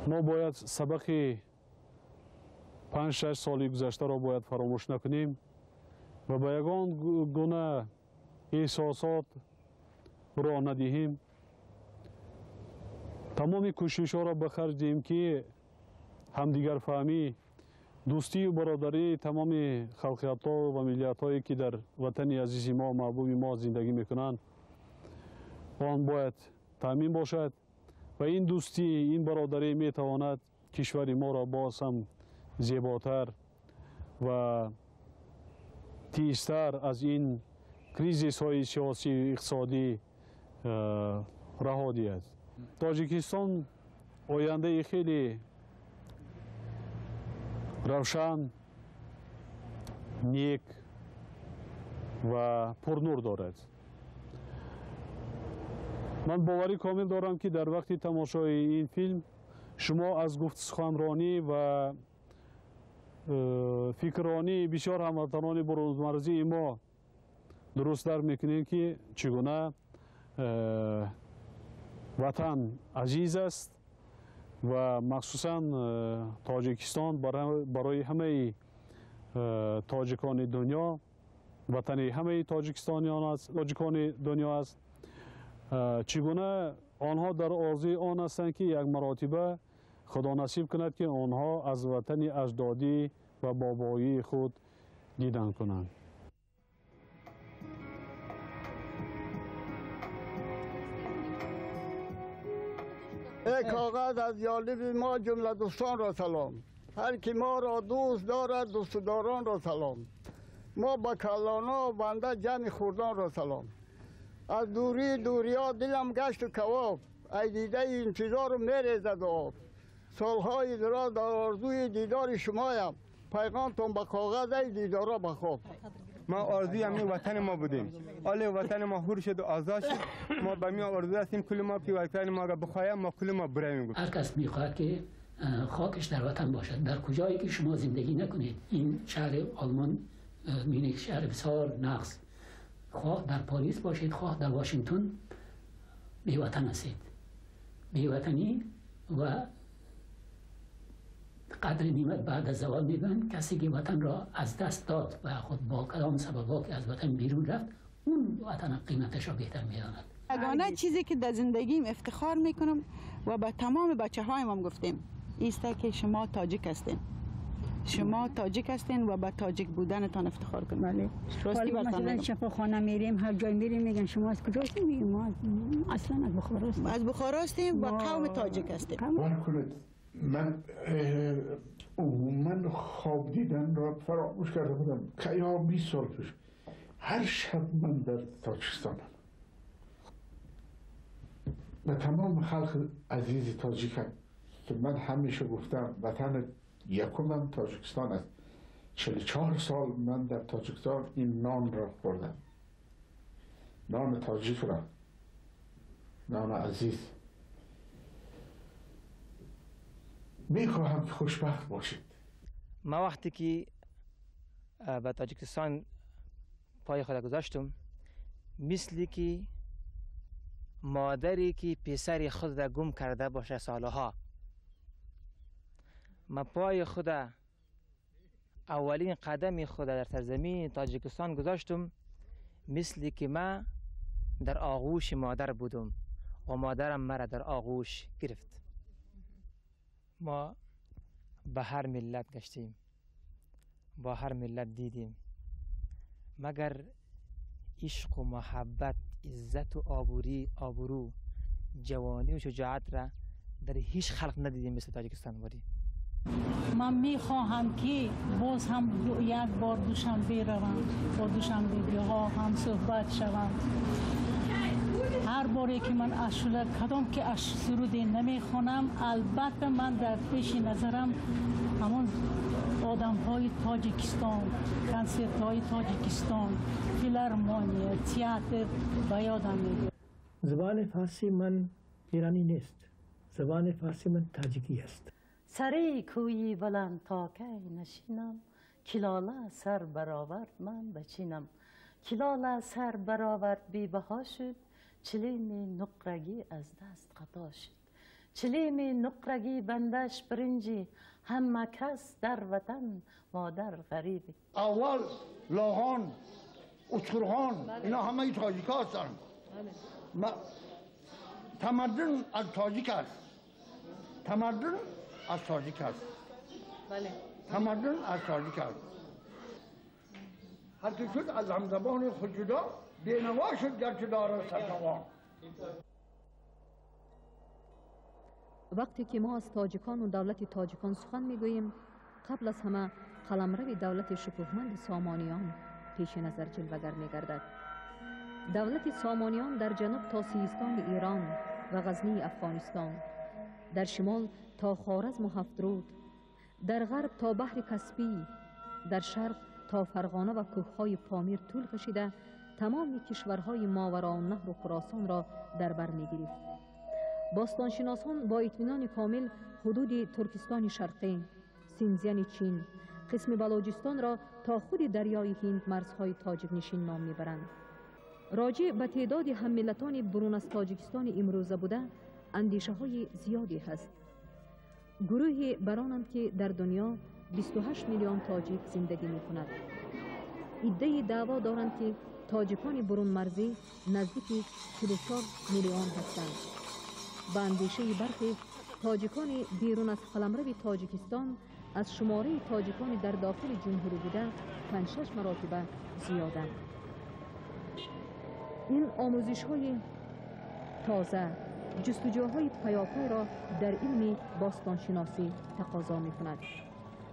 Мо бояд сабақи 5-6 соли гузаштаро бояд фаромӯш накунем ва ба ягон гуна эҳсосот роҳ надиҳем. Тамоми кӯшишҳоро ба харҷ диҳем, ки ҳамдигарфаҳмӣ, дӯстию бародарии тамоми халқиятҳо ва миллиятҳое, ки дар ватани азизи мо, маҳбуби мо зиндагӣ мекунанд, он бояд таъмин бошад ва ин дӯстӣ, ин бародарӣ метавонад кишвари моро боз ҳам зеботар ва тезтар аз ин кризисҳои сиёсию иқтисодӣ раҳо диҳад. Тоҷикистон ояндаи хеле равшан, нек ва пурнур дорад. Ман боварӣ комил дорам, ки дар вақти тамошои ин филм шумо аз гуфтсуханронӣ ва фикрронии бисёр ҳамватанони бурунмарзии мо дуруст дарк мекунем, ки чӣ гуна ватан азиз аст ва махсусан Тоҷикистон барои ҳамаи тоҷикони дунё, ватани ҳамаи тоҷикистониён аст, тоҷикони дунё аст. Чӣ гуна онҳо дар орзуи он ҳастанд, ки як маротиба Худо насиб кунад, ки онҳо аз ватани аҷдодӣ ва бобоии худ дидан кунанд. Эй коғаз аз ҷониби мо ҷумла дӯстон ро салом, ҳар ки мо ро дӯст дорад дӯстдорон ро салом, мо ба калоно банда ҷамъи хурдон ро салом. Аз дурии дуриё дилам гашту кавоб, ай дидаи интизору мерезад об. Солҳои дароз дар орзуи дидори шумоям, пайғомтон ба коғаз ай дидоро ба хоб. ما آرزوی همین وطن ما بودیم. حالا وطن ما حر شد و آزاد شد. ما به می آرزو هستیم کل ما که وطن ما را بخوایم، ما کل ما برویم. هر کس میخواهد که خاکش در وطن باشد. در کجایی که شما زندگی نکنید، این شهر آلمان مینیک شهر بسیار نقص، خواه در پاریس باشید خواه در واشنگتن، بی وطن هستید. بی وطنی و قدر نعمت بعد از زوال میبرند. کسی که وطن را از دست داد و خود با کدام سببا که از وطن بیرون رفت، اون وطن قیمتش را بهتر میداند. یگانه چیزی که در زندگیم افتخار میکنم و به تمام بچه هایم هم گفتیم ایسته که شما تاجیک هستین، شما تاجیک هستین و به تاجیک بودنتان افتخار کنید. بله. راستی برتان مثلا میگم. شفاخانه میریم، هر جای میریم میگن شما از کجا هستین؟ میگیم ما اصلا از بخارا هستیم. از بخارا هستیم و قوم تاجیک هستیم. باور کنید من عموما خواب دیدن را فراموش کرده بودم که یا 20 سال پیش هر شب من در تاجیکستانم. به تمام خلق عزیز تاجیکم که من همیشه گفتم وطن یکمم تاجیکستان است. 44 سال من در تاجیکستان این نان را خوردم، نان تاجیک را، نان عزیز. میخواهم که خوشبخت باشید. ما وقتی که به تاجیکستان پای خود گذاشتم، مثلی که مادری که پسر خود را گم کرده باشه سالها، ما پای خود اولین قدم خود در سرزمین تاجیکستان گذاشتم، مثلی که ما در آغوش مادر بودم و مادرم مرا در آغوش گرفت. ما به هر ملت گشتیم، با هر ملت دیدیم، مگر عشق و محبت، عزت و آبرو، جوانی و شجاعت را در هیچ خلق ندیدیم مثل تاجیکستان بودیم. من میخواهم که باز هم یک بار دوشنبه روم، با دوشنبه ها هم صحبت شوم. هر باری که من اشوله کدام که اش سرود نمیخوانم، البته من در پیش نظرم همون آدم های تاجیکستان، کنسرت های تاجیکستان، فیلارمونی، تئاتر به یادم میاد. زبان فارسی من ایرانی نیست، زبان فارسی من تاجیکی است. سری کویی بلند تا کی نشینم، کلاله سر برآورد من بچینم. کلاله سر برآورد بی بها شد، چلیم نقرگی از دست خطا شد. چلیم نقرگی بندش برنجی، همه کس در وطن مادر غریبی. اول لاهان، اسکرخان، اینا همه تاجیک هستن. تمدن از تاجیک است. تمدن از تاجیک است. تمدن از تاجیک است. هر که شد از همزبان خود جدا، بینوا شد گرچه دارد سرتوان. وقتی که ما از تاجیکان و دولت تاجیکان سخن میگوییم، قبل از همه قلمرو دولت شکوهمند سامانیان پیش نظر جلوه‌گر میگردد. دولت سامانیان در جنوب تا سیستان ایران و غزنی افغانستان، در شمال تا خوارزم و هفترود، در غرب تا بحر کسپی، در شرق تا فرغانه و کوههای پامیر طول کشیده تمام کشورهای ماوراءالنهر و خراسان را در بر میگرفت. باستانشناسان با اطمینان کامل حدود ترکستان شرقی، سینزیان چین، قسم بلوچستان را تا خود دریای هند مرزهای تاجیک نشین نام میبرند. راجع به تعداد همملتان برون از تاجیکستان امروزه بوده اندیشه های زیادی هست. گروهی برانند که در دنیا 28 میلیون تاجیک زندگی می کند. عده‌ای دعوا دارند که تاجیکان برون مرزی نزدیک 44 میلیون هستند. به اندیشه برخی تاجیکان بیرون از قلمرو تاجیکستان از شماره تاجیکان در داخل جمهوری بوده 5-6 مراتبه زیادند. این آموزش های تازه جستجوهای پیاپی را در علم باستانشناسی تقاضا می کند،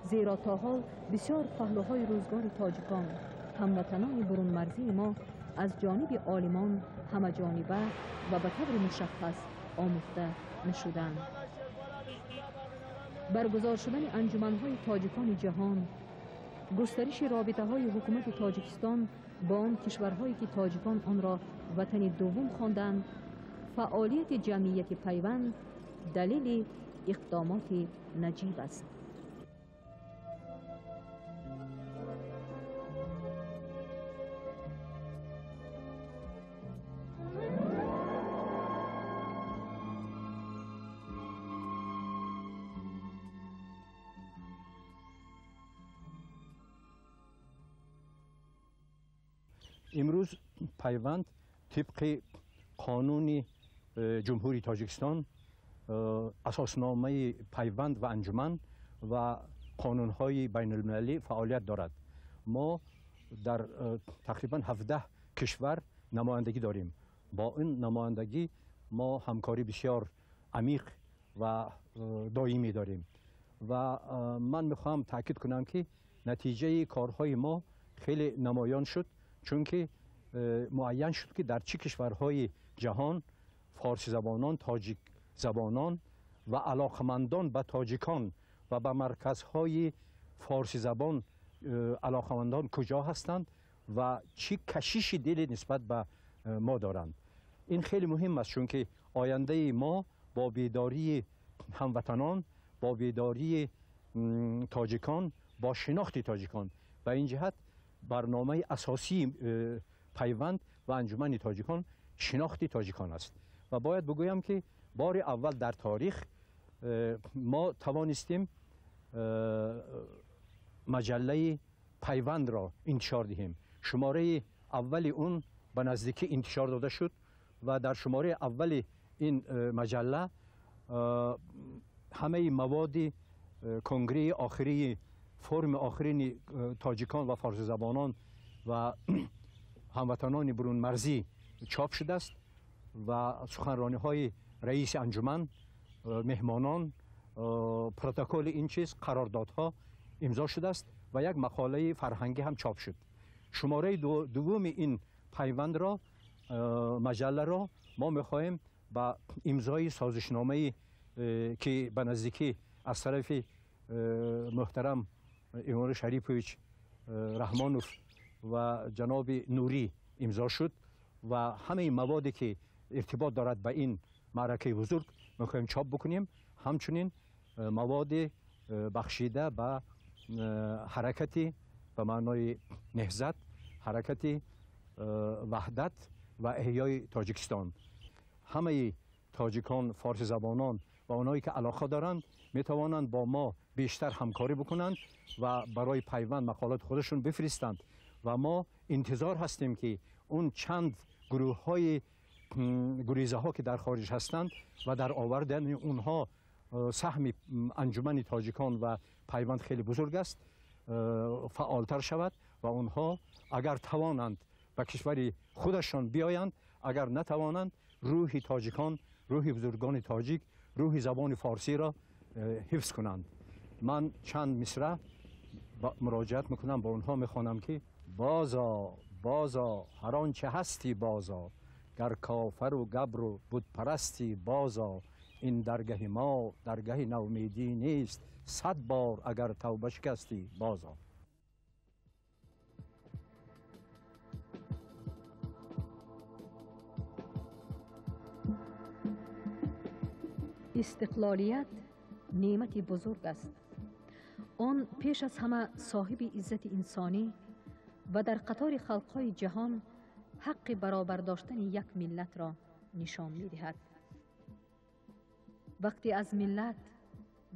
زیرا تا حال بسیار پهلوهای روزگار تاجیکان هموطنان برون مرزی ما از جانب عالمان همه جانبه و به طور مشخص آموخته نشدند. برگزار شدن انجمنهای تاجیکان جهان، گسترش رابطه های حکومت تاجیکستان با آن کشورهایی که تاجیکان آن را وطن دوم خواندند، فعالیت جمعیت پیوند دلیل اقدامات نجیب است. امروز پیوند طبق قانون جمهوری تاجیکستان، اساسنامه پیوند و انجمن و قانون‌های بین المللی فعالیت دارد. ما در تقریبا 17 کشور نمایندگی داریم. با این نمایندگی ما همکاری بسیار عمیق و دائمی داریم و من میخواهم تاکید کنم که نتیجه کارهای ما خیلی نمایان شد، چون که معین شد که در چه کشورهای جهان فارسی زبانان، تاجیک زبانان و علاقمندان به تاجیکان و به مرکزهای فارسی زبان علاقمندان کجا هستند و چه کشش دلی نسبت به ما دارند. این خیلی مهم است، چون که آینده ما با بیداری هموطنان، با بیداری تاجیکان، با شناخت تاجیکان و این جهت برنامه اساسی پیوند و انجمن تاجیکان شناخت تاجیکان است. و باید بگویم که بار اول در تاریخ ما توانستیم مجله پیوند را انتشار دهیم. شماره اول اون به نزدیکی انتشار داده شد و در شماره اول این مجله همه مواد کنگره آخری، فرم آخرین تاجیکان و فارسی زبانان و هموطنان برون مرزی چاپ شده است و سخنرانی های رئیس انجمن، مهمانان، پروتکل این چیز، قراردادها امضا شده است و یک مقاله فرهنگی هم چاپ شد. شماره دوم این پیوند را، مجله را ما میخواهیم با امضای سازشنامه که به نزدیکی از طرف محترم ایمان شریفویچ رحمانوف و جناب نوری امضا شد و همه موادی که ارتباط دارد به این معرکه بزرگ میخواهیم چاپ بکنیم. همچنین مواد بخشیده به حرکت به معنای نهضت، حرکت وحدت و احیای تاجیکستان. همه تاجیکان، فارسی زبانان و اونایی که علاقه دارند میتوانند با ما بیشتر همکاری بکنند و برای پیوند مقالات خودشون بفرستند و ما انتظار هستیم که اون چند گروه های گریزه ها که در خارج هستند و در آوردن اونها سهم انجمن تاجیکان و پیوند خیلی بزرگ است، فعالتر شود و اونها اگر توانند به کشور خودشان بیایند، اگر نتوانند روح تاجیکان، روح بزرگان تاجیک، روح زبان فارسی را حفظ کنند. من چند مصرع مراجعت میکنم، با اونها میخوانم که بازا بازا هر آنچه هستی بازا، گر کافر و گبر و بت پرستی بازا، این درگه ما درگه نومیدی نیست، 100 بار اگر توبه شکستی بازا. استقلالیت نعمت بزرگ است. آن پیش از همه صاحب عزت انسانی و در قطار خلقهای جهان حق برابر داشتن یک ملت را نشان می‌دهد. وقتی از ملت،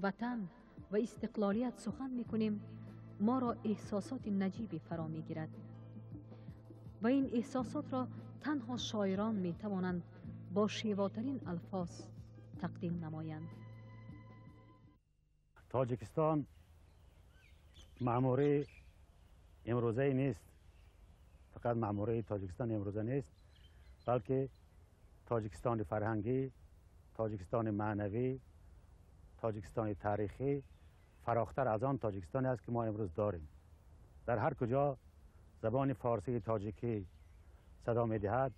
وطن و استقلالیت سخن می‌کنیم، ما را احساسات نجیبی فرا می‌گیرد و این احساسات را تنها شاعران می‌توانند با شیواترین الفاظ تقدیم نمایند. تاجیکستان ماموره امروزه نیست، فقط ماموره تاجیکستان امروزه نیست، بلکه تاجیکستان فرهنگی، تاجیکستان معنوی، تاجیکستان تاریخی فراختر از آن تاجیکستانی است که ما امروز داریم. در هر کجا زبان فارسی تاجیکی صدا می‌دهد،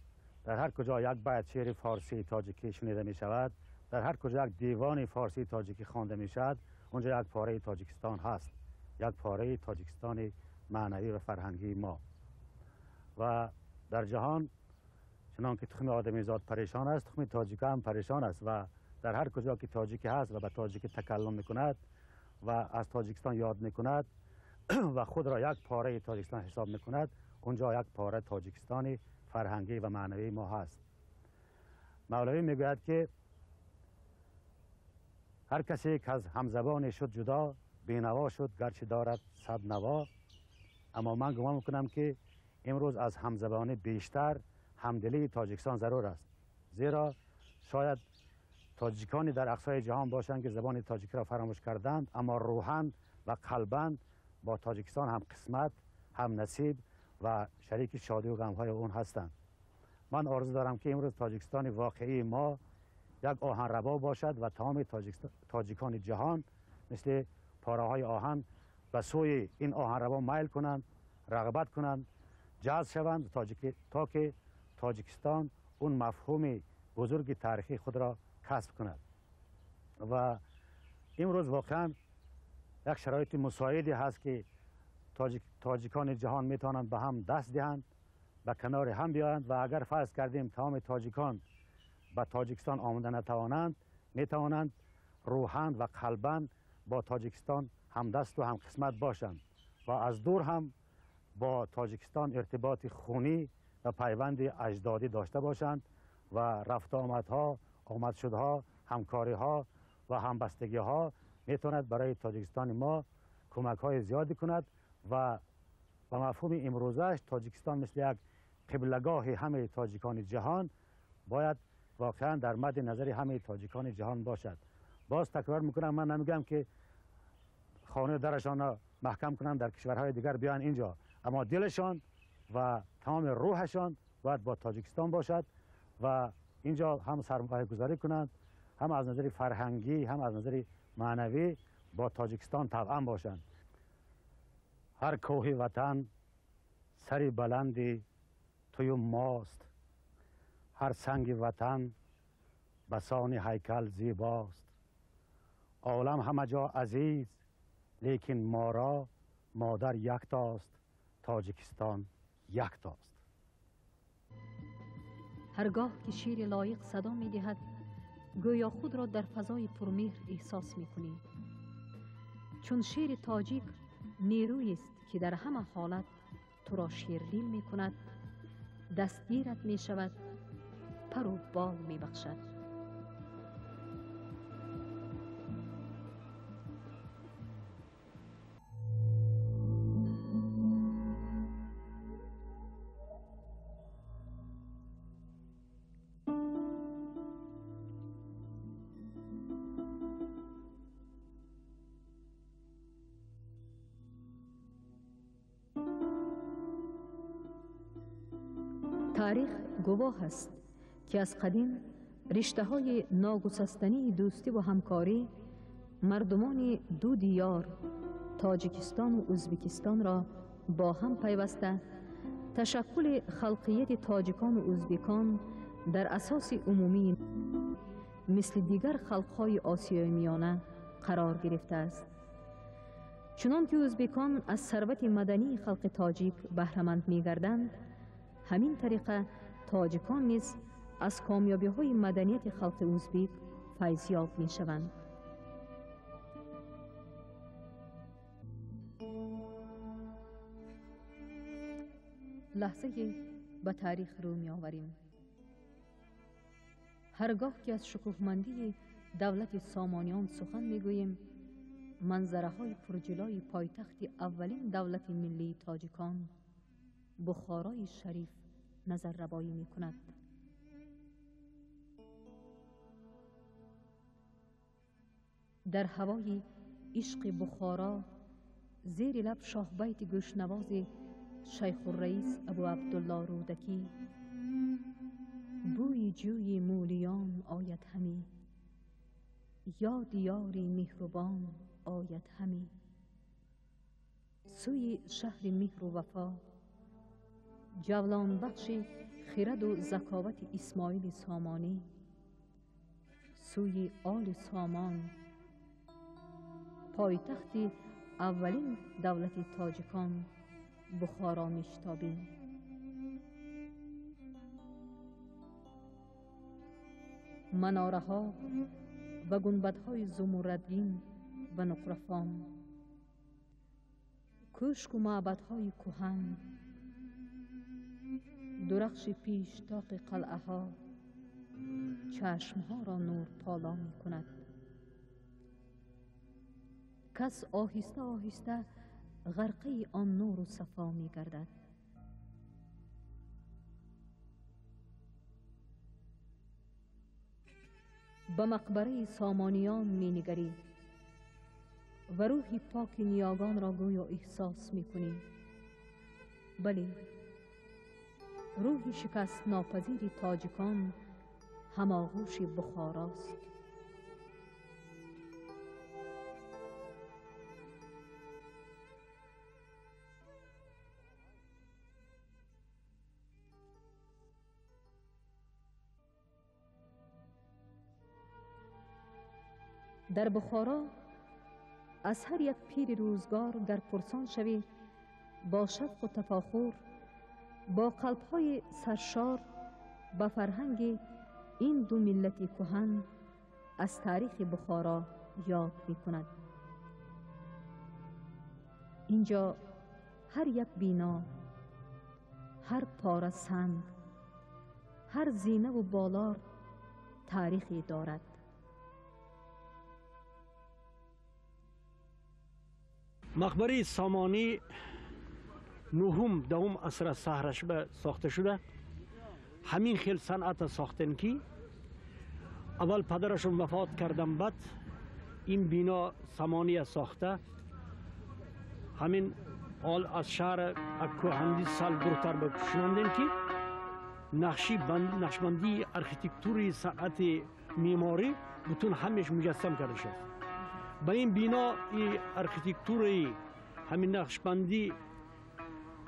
در هر کجا یک بیت شعر فارسی تاجیکی شنیده می شود، در هر کجا یک دیوان فارسی تاجیکی خوانده می شود، اونجا یک پاره تاجیکستان هست، یک پاره تاجیکستان معنوی و فرهنگی ما. و در جهان چنان که تخم آدمیزاد پریشان است، تخم تاجیک هم پریشان است و در هر کجا که تاجیکی هست و به تاجیکی تکلم میکند و از تاجیکستان یاد میکند و خود را یک پاره تاجیکستان حساب میکند، اونجا یک پاره تاجیکستانی فرهنگی و معنوی ما هست. مولوی میگوید که هر کسی که از همزبانی شد جدا، بینوا شد گرچه دارد صد نوا. اما من گمان میکنم که امروز از همزبانی بیشتر همدلی تاجیکستان ضرور است، زیرا شاید تاجیکانی در اقصای جهان باشند که زبان تاجیکی را فراموش کردند، اما روحاً و قلباً با تاجیکستان هم قسمت، هم نصیب و شریک شادی و غمهای اون هستند. من آرزو دارم که امروز تاجیکستان واقعی ما یک آهنربا باشد و تمام تاجیکان جهان مثل پاره‌های آهن به سوی این آهنربا میل کنند، رغبت کنند، جذب شوند تا که تاجیکستان اون مفهوم بزرگ تاریخی خود را کسب کند. و امروز واقعا یک شرایط مساعدی هست که تاجیکان جهان میتوانند به هم دست دهند، به کنار هم بیایند و اگر فرض کردیم تمام تاجیکان به تاجیکستان آمده نتوانند، میتوانند روحاً و قلباً با تاجیکستان همدست و هم قسمت باشند و از دور هم با تاجیکستان ارتباط خونی و پیوند اجدادی داشته باشند و رفت آمدها، آمد شدها، همکاریها و همبستگیها میتواند برای تاجیکستان ما کمک های زیادی کند و به مفهوم امروزش تاجیکستان مثل یک قبلگاه همه تاجیکان جهان باید واقعا در مد نظر همه تاجیکان جهان باشد. باز تکرار میکنم، من نمیگم که خانه درشان را محکم کنند در کشورهای دیگر بیان اینجا، اما دلشان و تمام روحشان باید با تاجیکستان باشد و اینجا هم سرمایه گذاری کنند، هم از نظر فرهنگی هم از نظر معنوی با تاجیکستان توأم باشند. هر کوه وطن سری بلندی توی ماست، هر سنگ وطن بسان هیکل زیباست. عالم همه جا عزیز، لیکن ما را مادر یکتاست، تاجیکستان یکتاست. هرگاه که شیر لایق صدا می دهد، گویا خود را در فضای پرمهر احساس می کنی. چون شیر تاجیک نیرویی است که در همه حالت تو را شیردل می کند، دستگیرت می شود، پر و بال می بخشد. تاریخ گواه است که از قدیم رشته های ناگسستنی دوستی و همکاری مردمان دو دیار تاجیکستان و ازبکستان را با هم پیوسته تشکل خلقیت تاجیکان و ازبکان در اساس عمومی مثل دیگر خلقهای آسیای میانه قرار گرفته است. چنان که ازبکان از ثروت مدنی خلق تاجیک بهره‌مند می‌گردند، همین طریقه تاجیکان نیز از کامیابی‌های مدنیت خلق ازبک فیضیاب می‌شوند. لحظه به تاریخ رو می‌آوریم. هرگاه که از شکوهمندی دولت سامانیان سخن می‌گوییم، منظره های پرجلای پایتخت اولین دولت ملی تاجیکان بخارای شریف نظر ربایی می کند. در هوای عشق بخارا زیر لب شاه بیت گوشنواز شیخ الرئیس ابو عبدالله رودکی، بوی جوی مولیان آید همی، یاد یاری مهربان آید همی. سوی شهر مهر و وفا، جولان بخش خرد و ذکاوت اسماعیل سامانی، سوی آل سامان، پایتخت اولین دولت تاجیکان بخارا میشتابیم. مناره ها و گنبدهای زمردین و نقرفام، کوشک و معبدهای کهن، درخش پیش تاق قلعه ها چشمها را نور پالا می کند. کس آهسته آهسته غرقه آن نور و صفا می گردد. به مقبره سامانیان می نگری و روح پاک نیاگان را گویا احساس می کنی. بلی، روح شکست ناپذیر تاجیکان هماغوش بخاراست. در بخارا از هر یک پیر روزگار گر پرسان شوی، با شفق و تفاخر، با قلبهای سرشار به فرهنگ این دو ملت کهن از تاریخ بخارا یاد می کند. اینجا هر یک بینا، هر پاره سنگ، هر زینه و بالار تاریخی دارد. مقبره سامانی نهم دهم عصر سهرش به ساخته شده. همین خیل صنعت ساختن که اول پدرشون وفات کردن، بعد این بینا سامانی ساخته. همین حال از شهر اکوهندی سال دورتر بکشناندن که نقشبندی ارخیتکتوری صنعت معماری بتون همیش مجسم کرده شد. به این بینا ای ارخیتکتوری همین نقشبندی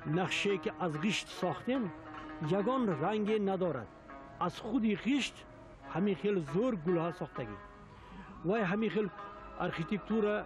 نقشه که از گشت ساختیم یگان رنگ ندارد. از خودی گشت همین خیلی زور گلها ساختگی و همین خیلی ارخیتکتور